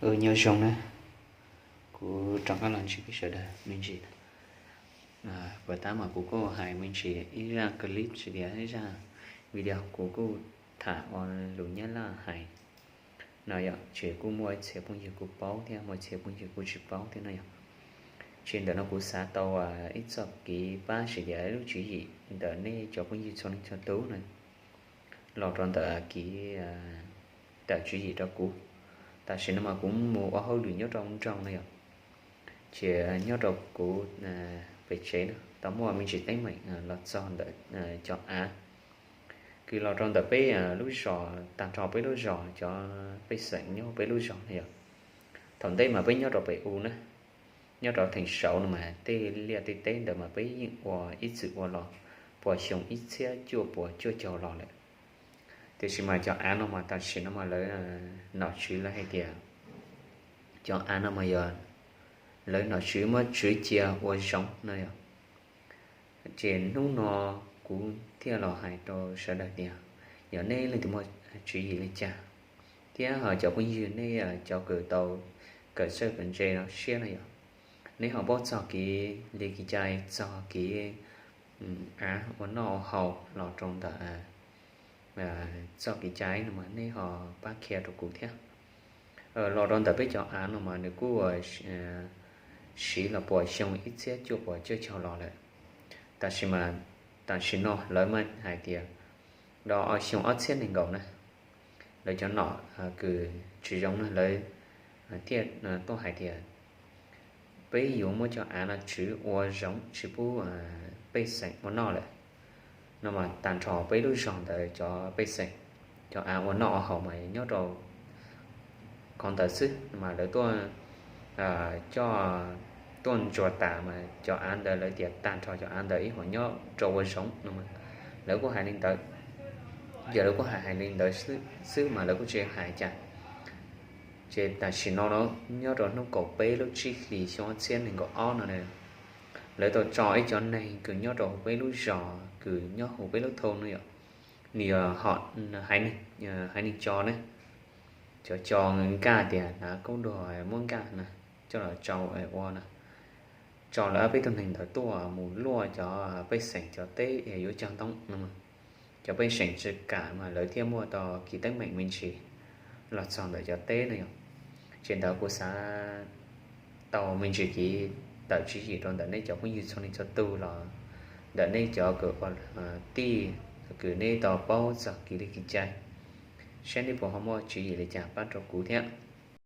Nyob zoo na, kuv rov qab los ntsib peb sawv daws me ntsis. Puas tab mas kuv kuj hais me ntsis ib zaj clip tsis tias ib zaj video kuv kuj tham ua lus Nyab Laj hais no yom, ces kuj muaj ib txhia phooj ywg kuj paub thiab muaj ib txhia phooj ywg kuj tsis paub thiab no yom. Ces ntawm no kuv xav tau ib txoj kev pab tsis tias lub tswv yim ntawm nej cov phooj ywg txhua leej txhua tus na los rau ntawm kev tawm tswv yim rau kuv. Tam sim no mas kuv mus ua hauj lwm nyob rau nroog no yom, ces nyob rau kuv pem tsev no tau muaj me ntsis teeb meem los txog ntawm cov av, kws los rau ntawm peb lub zos, tag nrho peb lub zos, cov pej xeem nyob peb lub zos no yom. Thaum ntej mas peb nyob rau pem u na, nyob rau theem saud no mas tej liaj tej teb ntawd mas peb yeej ua ib txwm ua los puas xyoo ib txhiab cuaj puas cuaj caug los lawm. Tiam sis mas cov av no mas tam sim no mas lawv nom tswv lawv hais tias cov av no mas yog lawv nom tswv muab tswv cia ua zoov no yom. Ces hnub no kuv thiaj los hais rau sawv daws tias yog nej leej twg muaj tswv yim li cas, thiab ho cov phooj ywg nej cov kws tau kawm txawj kawm ntse no siab no yom, nej ho paub txog kev li kev cai txog kev av ua noj ua haus los rau ntawm txoj kev cai no mas nej ho pab qhia rau kuv thiab. Los rau ntawm peb cov av no mas nws kuj siv los puas xyoo ib txhiab cuaj puas cuaj caug los lawm. Tab sis mas tam sim no lawv mas hais tias do xyoo ob txhiab nees nkaum na, lawv cov nom kws tsis zoo na lawv thiaj tuaj hais tias peb yuav muab cov av no tswv ua zoov tsis pub pej xeem ua noj lawm. No mas tag nrho peb lub zos ntawd cov pej xeem, cov av ua noj ua haus mas nyob rau qhov ntawd xwb, mas lawv tuaj coj tuaj ntsuas tas mas cov av ntawd lawv tias tag nrho cov av ntawd ib huam nyob rau ua zoov no. Lawv kuj hais li ntawd, yog lawv kuj hais hais li ntawd xwb mas lawv kuj tsis hais cas. Ces tam sim no nyob rau hnub kaum peb lub tsib hlis xyoo ob txhiab nees nkaum ob no, lawv tau tso ib cov neeg kws nyob rau hauv peb lub zos kws nyob hauv peb lub thaj no yom, nws yog hom haiv neeg co ne, cov co nkaj tias hnav kaub duag muab nkaj na, coj los tsau ua na, tso lawv ob peb tug neeg ntawd tuaj mus luaj cov pej xeem cov teb yuav cog ntoo no. Cov pej xeem tsis kam mas lawv thiaj muaj tau kev teeb meem me ntsis los txog ntawm cov teb no yom. Ces ntawd kuv xav tau me ntsis kev tawm tswv yim rau ntawm nej cov phooj ywg txhua leej txhua tug los ntawm nej cov kws ua tij, kws nej tau paub txog kev li kev cai, saib nej puas ho muaj tswv yim li cas pab rau kuv thiab.